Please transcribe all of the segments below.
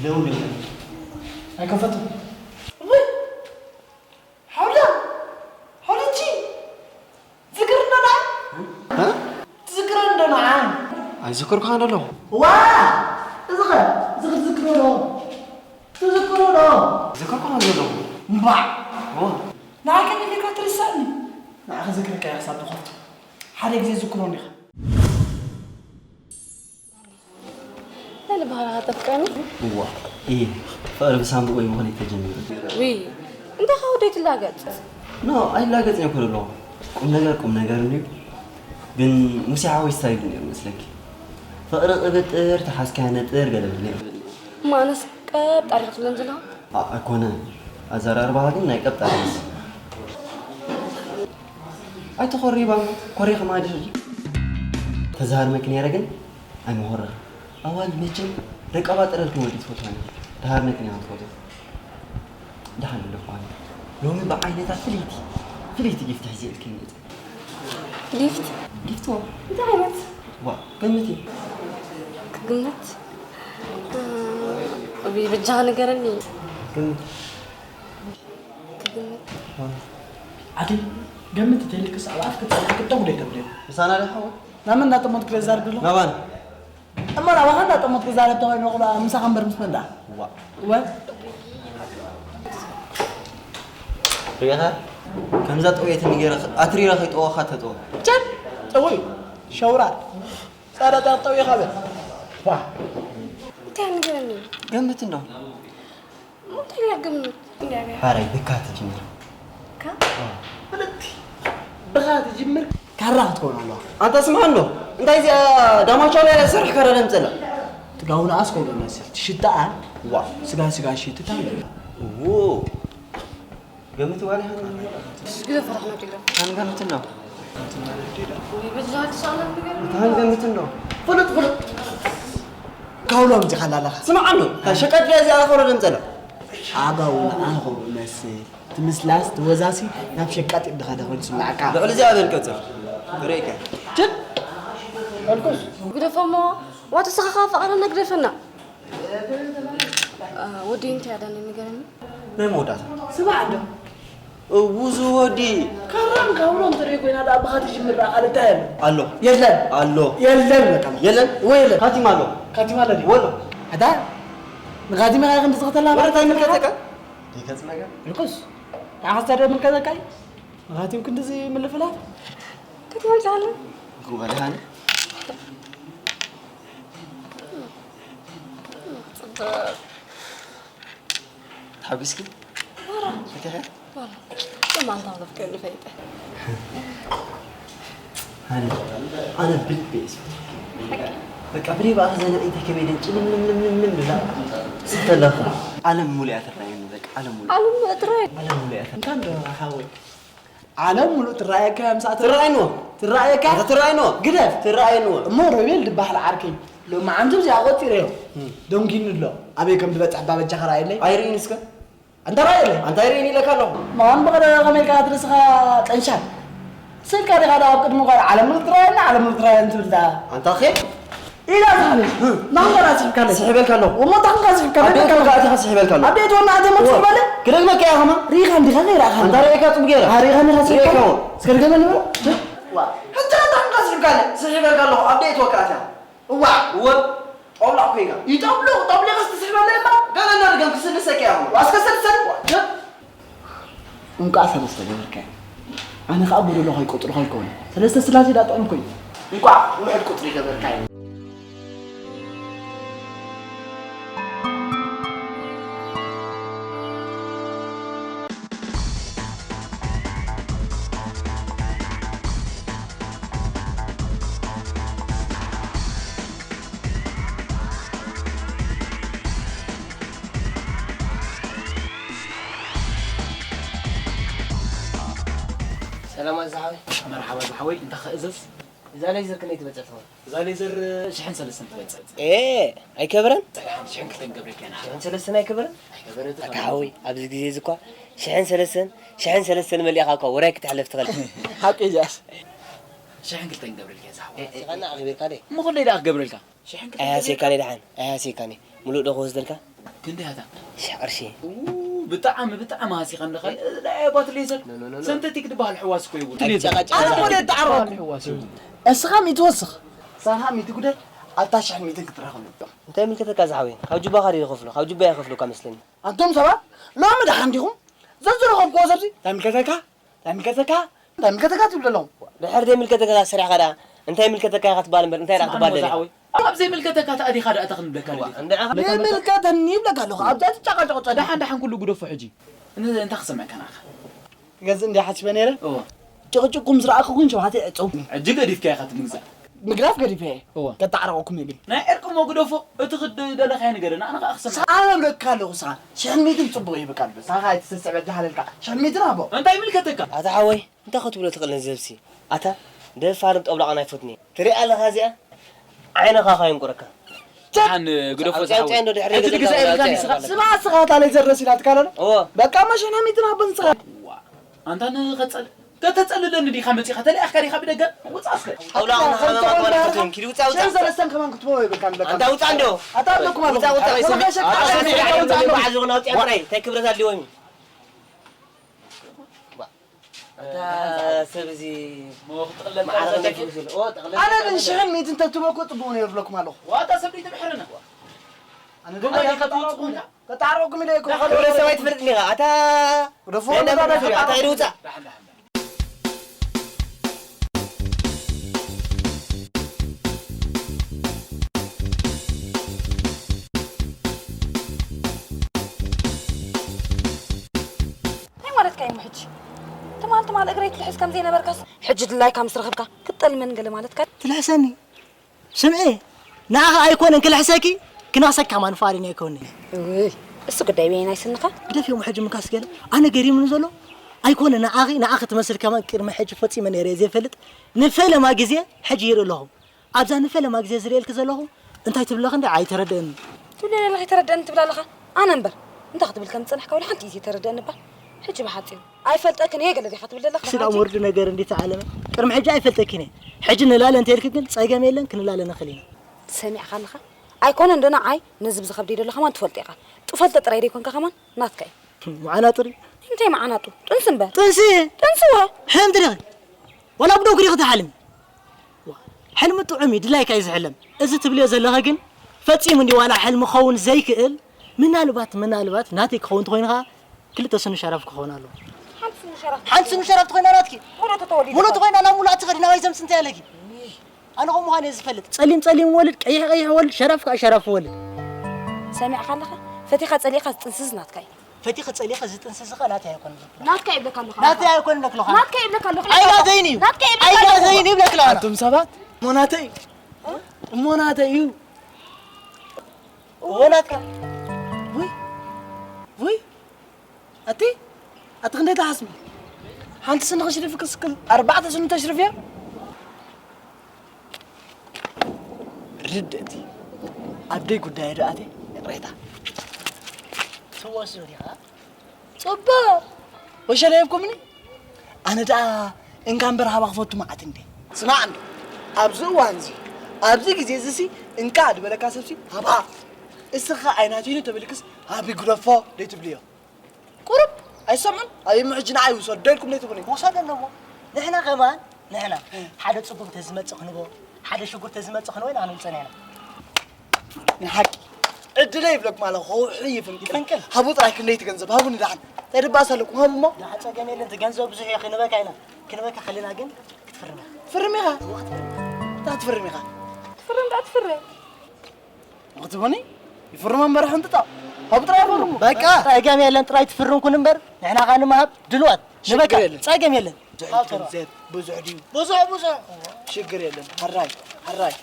ደውል። ኣይከፈትም። እወይ! ሓውላ! ሓውልቺ! ዝክር እንዶ ንዓይ? እ? ትዝክር እንዶ ንዓይ? ኣይዝከርኩኻን ዘለኹ። ዋ! እዚ ኸ? እዚ ኸ ትዝክሮ ዶ? ትዝክሮ ዶ? ዝከርኩኻን ዘለኹ። እምባዕ! ዋ! ንዓይ ከመይ ጌርካ ትርስዓኒ? ንዓኻ ዝክረካ እየ ክሳብ ዝኸፍቶ። ሓደ ግዜ ዝክሮኒ ኢኻ። እንታይ ዝበሃል ኣኻ ተፍቅረኒ? እዋ፣ እየ። ፍቕሪ ብሳንቡእ ወይ ብኽሊት ተጀሚሩ። ውይ፣ እንታይ ካብ ወደይ ትላገጽ? ኖ፣ ኣይላገጽን እየ እኮ ዘለኹ። ቁም ነገር ቁም ነገር እንድዩ። ግን ሙሴ ሓወይ ስታይል ነይሩ መስለኪ። ፍቕሪ ቅብጥር፣ ተሓዝካያ ነጥር ገለ ብል ነይሩ። እሞ ኣነስ ቀብጣር ኢኻ ትብለኒ ዘለኻ? ኣ-፣ ኣይኮነን። ኣዘራርባኻ ግን ናይ ቀብጣር ይመስል። ኣይተኾሪባ እሞ፣ ኮሪኻ ማዕድን። ተዛርመኪ ነይረ ግን ኣይመኾረኻን። ኣዋልድ መቸም ደቀባጥረልክን ወዲ ትፈትዋ ነይሩ። ተሃርመኪ ነይረ ትፈትዋ። ደሓን ኣለኹ ኣነ። ሎሚ ብዓይነታ ፍልይቲ፣ ፍልይቲ ጊፍት ሒዘልኪ መጸ። ጊፍት? ጊፍት ዋ። እንታይ ዓይነት? ዋ፣ ገምቲ። ክግምት? እ፣ እውይ፣ በጃኻ ንገረኒ። ገምቲ። ክግምት? ዋ። ዓዲ፣ ገምቲ ተይልክስ ኣብ ኣፍ ክትጸርፍ ክትጠጉ ዶ ኣይተብልን? ምሳና ዶ ሓወይ? ናብ መን እናጠመትኩ ዘዛርብ ዘሎ? ናባና። እሞ ናባኻ እናጠመትኩ ዛረብ ተኾይኑ፣ ምሳኻ እምበር ምስ መን ደኣ? ዋ። እወ። ርኢኻ? ከምዛ ጠውየትኒ ገይረ ኣትሪረ ከይጠወኻ ተጠወ። ቸል! ጠውዩ! ሸውራር! ጻዳ ጣር ጠውይኻ በል። ዋ። እንታይ ንገረኒ? ገምት እንዶ። እንታይ ኢላ ግምት? እንዲያ ቢያ። ፋራይ፣ ብካ ትጅምር። ካ? ኣዎ። ፍልጥቲ። ብኻ ትጅምር፣ ካራ ክትከውን ኣለዋ። ኣንታ ስምዓ እንዶ፣ እንታይ እዚኣ ዳማቻ ላይ ዝሰርሕ ካራ ደምፅላ? ትጋውንኣስ ከምኡ መስል፣ ትሽታኣ፣ ዋ። ስጋ ስጋ ሽትታ ኣለዋ። እዎ። ገምት ዋላ ሃኒ። ግደፍ፣ ፈታሕ ነው፣ ግደፍ። ሃኒ ገምት እንዶ። ወይ በዛ አዲስ አበባ ነገር ሃኒ ገምት እንዶ። ፍሉጥ፣ ፍሉጥ። ካውሎም ዚኻ ላለኻ። ስምዓ እንዶ፣ እታ ሸቀጥ እዚኣ ኮረ ደምፀላ። ኣጋውንኣ ከምኡ መስል። ትምስላስ ትወዛሲ ናብ ሸቃጢ ድኻ ደኾን ስምዓካ። ልዕሊ እዚኣ በል ቀጽል። ርኢካ። ትብ። ኣልኩስ። ግደፎሞ፣ ዋት ስኻ ኻብ ፍቕርና ግደፈና። አ፣ ወዲ እንታይ ኣዳኒ ንገረኒ? ናይ መወዳእታ። ስማዕ እንዶ። እውዙ ወዲ። ካራን ካውሮን ትርኢ ኮይና ደኣ ብኻ ትጅምር ደኣ ቃል እንታይ ኣሎ? ኣሎ። የለን። ኣሎ። የለን በቃ። የለን? ወይ የለን። ካቲማ ኣሎ። ካቲማ ኣሎ ድዩ? ወሎ። ኣታ ንካቲማ ኻያ ክንዲ ዝኸተላ ወረ እንታይ ምልከተካ? ደይከጽ ነገር። ልኩስ። ንዓኻ ዝሰርሕ ምልከተካ እዩ? ንኻቲም ክንድዚ ምልፍላፍ? ክትመልሳለ? እኮ በልሃኒ። ጽብቕ። ተሓጒስኪ? ኧረ። ፈቲሐ? ኧረ። እቶም ኣንታ ዘፍቅረኒ ፈሊጠ። ሃኒ፣ ኣነ ብልቢ እየ ዝፈትወኪ። በቃ ብለይ ብኣኺ ዘንዒተይ ከመይ ደን ጭልምልምልምልም ኢላ ስተለኻ። ዓለም ሙሉእ እያ ትረኣየኒ፣ በቃ ዓለም ሙሉእ። ዓለም ሙሉእ ትረኣየኒ? ዓለም ሙሉእ እያ ትረኣየኒ። እንኳን ዶ ሓወይ። ዓለም ሙሉእ ትረኣየካ እያ ምሳእ ትረኣየንዎ። ትረኣየካ? ኣታ ትረኣየንዎ። ግደፍ። ትረኣየንዎ። እሞ ሮቤል ዝበሃል ዓርከይ ሎማዓንቲ እዚኣ ቆጺረዮ። እም። ደንጊኑ ኣሎ። ኣበይ ከም ዝበጽሕ እባ በጃኻ ርኣየለይ። ኣይርእይን እስከ። ኣንታ ርኣየለይ። ኣንታ ኣይርእይን ኢለካ ኣለኹ። ማን ብቐደ ከመይ ኢልካ ትርስኻ ጠንሻል? ስልካ ዲኻ ደኣ ኣብ ቅድሚ ጓል ዓለም ሙሉእ ትረኣየኒ፣ ዓለም ሙሉእ ትረኣየኒ ትብል ደኣ። ኣንታ ኸ? ኢላ ትሓኒ። ናምበራ ስሒብካለይ። ስሒበልካ ኣለኹ። እሞ ታንካ ስሒብካለይ። ኣብ ቤት ወጋእትኻ ስሒበልካ ኣለኹ። ኣብ ቤት ወናእተይ እሞ እዎ። ትስሕበለይ? ክደግመካ እያ ኸማ። ሪኢኻ እንዲኻ ከይረኣኻኒ? ኣንታ ርኢኻ ጽቡቕ ገይረ። ኣ፣ ሪኢኻ እንዲኻ ስሒብካለይ? ሪኢኻ እዎ። እስከ ድገመኒ እሞ። ዋ። ሕጂ ኣንታ ታንካ ስሒብካለይ። ስሒበልካ ኣለኹ። ኣብ ቤት ወጋእትኻ። እዋ። እዎ። ጦብላዕ ኮይንካ። ይጠብልቕ፣ ጠብሊቕስ ትስሕበለይ እባ። ገለ እናድገምክ ስልሰካ እያ ኸማ። ዋ፣ እስከ ስልሰኒ። ዋ። እንቋዕ ሰለስተ ገበርካዮ። ኣነ ኸኣ ጎደሎ ከይቆጽርኹ ኣይከውን። ሰለስተ ስላሴ ደኣ ጥዑም ኮይኑ። እንቋዕ ውሑድ ቁጽሪ ገበርካዮ። ሰላም ኣዛ ሓወይ። መርሓባ ኣዛ ሓወይ፣ እንታይ ክእዘዝ? እዛ ሌዘር ክንደይ ትበጽሕ ትኸውን? እዛ ሌዘር ሽሕን ሰለስተን ትበጽሕ። ኤ፣ ኣይከብረን? ሽሕን ክልተን ገብረልካ ኢና። ሽሕን ሰለስተን ኣይከብረን? ኣይከብረን። ኣታ ሓወይ፣ ኣብዚ ግዜ እዚ እኳ ሽሕን ሰለስተን፣ ሽሕን ሰለስተን መሊእኻ እኳ ውራይ ክትሕለፍ ትኽእል። ሓቂ እያስ። ሽሕን ክልተን ገብረልካ እዛ ሓወይ። ኤ፣ ኤ፣ ሽሕን ኣቕሪበልካ ደይ? እሞ ክንደይ ደኣ ክገብረልካ? ኣይሃስየካን እየ ደሓን፣ ኣይሃስየካን እየ። ሙሉእ ዶ ክወስደልካ? ክንደይ ኣታ? ሽሕ ቅርሺ። ኡ፣ ብጣዕሚ ብጣዕሚ ሃሲኻ እንደ ካልእ ናይ ኣባት ሌዘር። ኖ፣ ኖ፣ ኖ፣ ኖ። ሰንተቲክ ዝበሃል ሕዋስ እኮ ይብሉ። ኣጨቃጫቂ ኣነ እኮ ነገር። ደይ ተዓረኹ። ሕዋስ ይብሉ። እስኻ ሚትወስኽ። ሳኻ ሚትጉደል ኣብታ ሽሕ ሚትን ክትረኸብ። እንታይ ምልከተካ ዝሓወይ? ካብ ጁባኻ ድዩ ዝኸፍሎ? ካብ ጁባይ ይኸፍለካ መስለኒ። ኣንቶም ሰባት ሎሚ ደሓን ዲኹም? ዘዝረኸብክዎ ሰብሲ እንታይ ምልከተካ? እንታይ ምልከተካ? እንታይ ምልከተካ ትብሉ ኣለኹም? ድሕር ዘይምልከተካ ሰሪሕካ ደኣ እንታይ ምልከተካ ኢኻ ትበሃል እምበር እንታይ ደኣ ክትበሃል ደሊኻ? ኣብ ዘይምልከተካ ተኣዲኻ ደኣ እታ ክንብለካ ደሊኻ? እንድዒ ኻ- ይምልከተኒ ይብለካ ኣለኹ። ኣብዛ ትጨቃጨቁ ጸዳ ደሓን ደሓን ኩሉ ግደፎ ሕጂ። እን- እንታይ ክሰምዐካ ናኻ? ገዝ እንዲ ሓሲበ ነይረ እዎ። ጭቕጭቅኩም ዝረኣኹ ግን ሸውዓተ ዕጸው ሕጂ ገዲፍካ ኢኻ ትምግዛእ። ምግዳፍ ገዲፈ እየ እዎ። ከተዓረቐኩም እየ ግን ናይ ዕርቂ እሞ ግደፎ። እቲ ክደለኻዮ ንገረና። ኣነ ከኣ ክሰምዕ። ኣነ እብለካ ኣለኹ ስኻ ሽሕን ሚትን ጽቡቕ እዩ በቃ ልበስ። ንኻ ኣይትስስዕ በጃ ሃለልካ ሽሕን ሚትን ሃቦ። እንታይ ምልከተካ? ኣታ ሓወይ እንታይ ክትብሎ ትኽእል ነዚ ህዝቢ? ኣታ ደፋርን ጠብላቕን ኣይፈቱን እየ። ትሪኣ ኣለኻ እዚኣ? ዓይንኻ ኸ የንቁረካ። ደሓን ግደፎ ኣውፅያ፣ ኣውፅያ እንዶ ድሕሪ ሕጂ ገዛ ድግስ ኣውፅያ፣ ኣይብልካን ኣውፅያ ኢኻ። ይባላል። ስማ ስኻ እታ ለይ ዘረስ ኢላትካ ኣለና እዎ። በቃ እሞ ሽሕን ሚትን ሃቦ ንስኻ ዋ፣ ኣንታ ንኸጸል ከተጸልለኒ ዲኻ መጺኻ? ተለኣኽካ ዲኻ ብደገ? ውጻ እስከ። ጠብላቕ ንኸመማ ጓል ኣይፈቱን። ኪድ ውፃ፣ ውፃ። ሽሕን ሰለስተን ከማን ክትበው ይበልካ ንብለካ ኣንታ ውፃ እንዶ። ኣታ ኣለኩም ኣለኹ ውፃ፣ ውፃ። ኣታ ኣታ ውፃ ውፃ፣ ኣለኹ ውፃ። ውፃ ዝብሎ ኣውፅያ ጥራይ። እንታይ ክብረት ኣድልዎም እዩ? ኣታ ሰብ እዚ ሞ ክትቕለል መዓረቕ ከለኻ ናይ ፍሉስ ይብሎ። ኦ፣ ጠቕለል ኣነ ጠቕለል ግን ጠቕለል። ሽሕን ሚትን ተትበኩ ጽቡቕ ነይሩ ብለኩም ኣለኹ ዋታ ሰብ ድዩ ትምሕረና? ኣነ ጎማ ድማ ዲኻ ትውጽእ ኮንካ? ተጣረቁኩም ኢለ እኮ ሕብረተሰብ ኣይትፈልጥን ኢኻ። ኣታ ግደፎ ናይ ወረዳ እንዳመርካቶ ተጣረቁ። ኣታ ኢሉ ውፃእ። ዳሕን ዳሕን ዳሕን። እንታይ ማለትካ እዩ ሕጂ? ትማል ትማል እግረይ ትልሕስ ከም ዘይነበርካስ ሕጂ ድላይካ ምስ ረኸብካ ክትጠልመን ገለ ማለትካ? ትልሕሰኒ ስምዒ ንኣኻ ኣይኮነን ክልሕሰኪ ክነኽሰካ ማን ፍቓደኛ ኣይኮነ እውይ እሱ ጉዳይ በየናይ ስንኻ? ግደፍዮም ሕጂ ምካስ ገለ ኣነ ገሪምኒ ዘሎ ኣይኮነ ንኣኺ ንኣኺ ትመስል ከማን ቅድሚ ሕጂ ፈጺመ ነይረ እየ ዘይፈልጥ ንፈለማ ግዜ ሕጂ ይርኢ ኣለኹ ኣብዛ ንፈለማ ግዜ ዝርእየልኪ ዘለኹ እንታይ ትብለኺ እንዲ ኣይተረድእኒ ትብሊ ዘለኺ ተረድእኒ ትብል ኣለኻ ኣነ እምበር እንታይ ክትብል ከም ዝጸናሕካ ወላ ሓንቲ ግዜ ተረድእኒ እባ ሕጂ ብሓጺሩ ኣይፈልጠክን እየ ገለ ዲኻ ትብል ዘለኻ ክስዳም ወርዲ ነገር እንዲ ተዓለመ ቅድሚ ሕጂ ኣይፈልጠኪን እየ ሕጂ ንላለ እንተ ኢልኪ ግን ጸገም የለን ክንላለ ንኽእል ኢና ሰሚዕካ ኣለኻ ኣይኮነ እንዶ ንዓይ ነዚ ብዝኸብደይ ዘሎ ከማን ትፈልጦ ኢኻ ጥፈልጦ ጥራይ ደይኮንካ ከማን ናትካ እዩ መዓናጥሪ እንታይ መዓናጡ ጥንሲ እምበር ጥንሲ ጥንሲ ወ ሕምቲ ዲኺ ወላ ብደው ክዲኺ ትሓልሚ ሕልሚ ጥዑም እዩ ድላይካ እዩ ዝሕለም እዚ ትብልዮ ዘለኻ ግን ፈጺሙ እንዲ ዋላ ሕልሚ ክኸውን ዘይክእል ምናልባት ምናልባት ናተይ ክኸውን ተኾይኑ ኸዓ ክልተ ስኑ ሸራፍ ክኸውን ኣለዎ ሓንቲ ስኑ ሸራፍ ተኾይና ናትኪ ሙሉእ ተኾይና ናብ ሙሉእ ኣትኸዲ ናባይ ዘምስ እንታይ ኣለኪ ኣነ ከምኡ ምዃነ እየ ዝፈልጥ ጸሊም ጸሊም ወልድ ቀይሕ ቀይሕ ወልድ ሸራፍ ከዓ ሸራፍ ወልድ ሰሚዕካ ኣለኻ ፈቲኻ ጸሊእካ ዝጥንስስ ናትካ እዩ ፈቲኸ ጸሊኸ ዝጥንስስ ኸ ናተይ ኣይኮን ናትካ ይብለካ ኣለኻ ናተይ ኣይኮን ነክልኻ ናትካ ይብለካ ኣለኹ ኣይናተይን እዩ ናትካ ይብለካ ኣለኹ ኣይናተይን ይብለክላ ኣቱም ሰባት እሞ ናተይ እዩ እሞ ናተይ እዩ ወናትካ ውይ ውይ ኣቲ ኣቲ ክንደይ ትሓስቢ ሓንቲ ስኒ ክሽርፊ ክስክል ኣርባዕተ ስኒ ተሽርፍዮ ርድእቲ ኣብ ደይ ጉዳይ ዶ ኣቲ ይቕሬታ ትወስዶ ዲኻ ጽቡቕ ወሸለ የብኩምኒ ኣነ ደኣ እንካ እምበር ሃባ ክፈቱ መዓት እንዴ ስማዕ እንዶ ኣብዚ እዋን እዚ ኣብዚ ግዜ እዚ ሲ እንካ ዝበለካ ሰብሲ ሃባ እስኻ ኣይናትይኑ ተብልክስ ሃቢ ግደፎ ደይ ትብልዮ ቁሩብ ኣይሰምዑን ኣብ እሞ ሕጂ ንዓይ ውሰዶ ኢልኩም ደይ ትብሉኒ ውሰዶ ኣለዎ ንሕና ከማን ንሕና ሓደ ጽጉም ተዝመጽእ ክንቦ ሓደ ሽጉር ተዝመጽእ ክንቦ ኢና ክንውጸና ኢና ንሓቂ ዕድለ ይብለኩም ኣለኹ ከውሒ ይፍንቅል ይፍንቅል። ሃቡ ጥራይ ክንደይ ትገንዘብ ሃቡኒ ደሓን እንታይ ድባስ ኣለኩም ሃቡ እሞ ደሓ ጸገም የለን ትገንዘብ ብዙሕ እየ ክንበካ ኢና ክንበካ ከለና ግን ክትፍርም ኢኻ ትፍርም ኢኻ እንታይ ትፍርም ኢኻ ትፍርም ዳ ትፍርም ክትቡኒ ይፍርሞ እምበር ሕንጥጣ ሃቡ ጥራይ ይፍርሙ በቃ ጸገም የለን ጥራይ ትፍርም ኩን እምበር ንሕና ኻ ንምሃብ ድልዋት ንበካ ችግር የለን። ጸገም የለን ትሕት ገንዘብ ብዙሕ ድዩ ብዙሕ ብዙሕ ሽግር የለን ሕራይ ሕራይ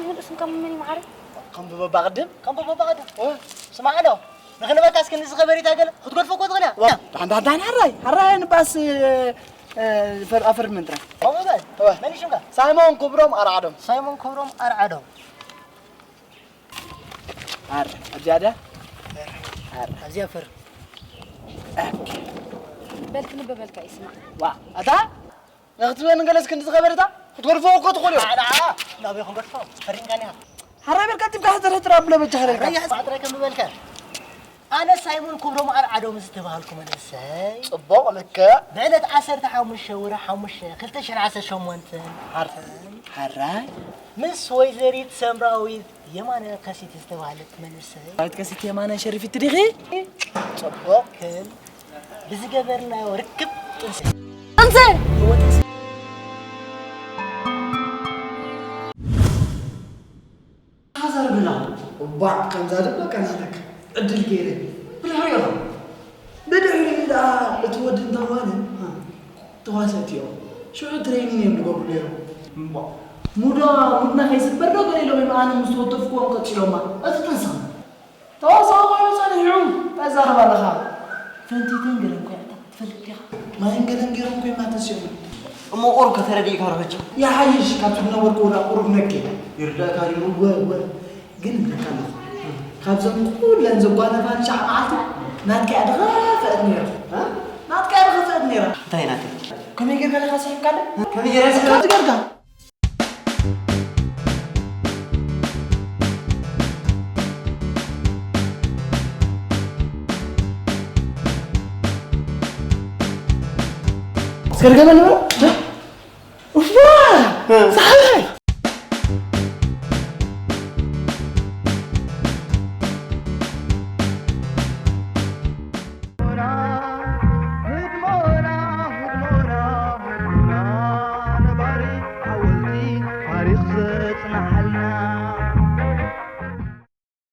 ምልእስም ከም ምን ይመዓረ ከም ብበባ ቅድም ከም በቦባ ቀደም ስማዕ ዶ ንኽንበካ እስኪ ንዚ ከበሪታ ገለ ክትገድፎ እኮ ትኽእል እያ ዳሕን ዳሕን ዳሕን ሕራይ ሕራይ ንባስ ኣፈር ምንጥረ ከምኡ በል እወ። መን ሽምካ ሳይሞን ክብሮም ኣርዓዶም ሳይሞን ክብሮም ኣርዓዶም ኣር ኣብዚኣ ድያ ኣር ኣብዚኣ ፈር በል ክንበበልካ ይስማዕ ዋ ኣታ ንክትብለኒ ገለስ ክንዲ ዝኸበደታ ክትገድፎ እኮ ትኽእሉ እዮም። ኣላ ናበይ ክንገድፎ? ፈሪምካኒ ኢኻ። ሓራይ በልካ ጢብካ ሕፅር ሕፅር ኣብሎ በጃ ሓረልካ። ኣረያ ሕፅር ከም ዝበልካ። ኣነ ሳይሞን ክብሮም ኣርዓዶም ዝተባሃልኩ መንእሰይ። ጽቡቕ ልክዕ። ብዕለት ዓሰርተ ሓሙሽተ ወርሒ ሓሙሽተ ክልተ ሽሕን ዓሰርተ ሸሞንተን ሓራይ። ሓራይ። ምስ ወይዘሪት ሰምራዊት የማነ ከሲት ዝተባህለት መንእሰይ። ዳዊት ከሲት የማነ ሸሪፊት ዲኺ? ጽቡቕ ክል ብዝገበርናዮ ርክብ ጥንሲ ጥንሲ! ሓዛር ብላ እባ ከምዛ ድማ ቀናተክ ዕድል ገይረ ብድሕሪዮ ብድሕሪ ደኣ እቲ ወዲ እንተኾነ ተዋሰእቲ እዮም። ሽዑ ትሬኒን እዮም ዝገብሩ ነይሮም። እሞ ሙዳ ሙድና ከይስበር ዶ ገለ ኢሎም እዮም ኣነ ምስ ተወደፍኩዎም ቀጺሎማ። እቲ ጥንስኻ ተዋሳኦ ኮይኑ ጸኒሑ እንታይ ዛረብ ኣለኻ? ፈንቲተን ገለን ኮይዕታ ትፈልጥ ዲኻ? ማይን ገለን ገይሮም ኮይማ ተሲኦም። እሞ ቁሩብ ከተረዲእካ ዶ ሕጂ? ይሓይሽ ካብቲ ዝነበርኩ ወላ ቁሩብ ነኪ። ይርዳእካ ድዩ? ወ ወ ግን እብለካ ኣለኹ ካብዘን ኩለን ዘጓነፋ ንሻዕ መዓልቲ ናትካ እያ ዝኸፍአት ነይራ። እ? ናትካ እያ ዝኸፍአት ነይራ። እንታይ ናተይ? ከመይ ጌርካ ዲኻ ስሒብካለ? ከመይ ጌረ ስሒብካ? ጌርካ እስከ ድገመሉ በለው። ኡፋ! ሳሕሳይ!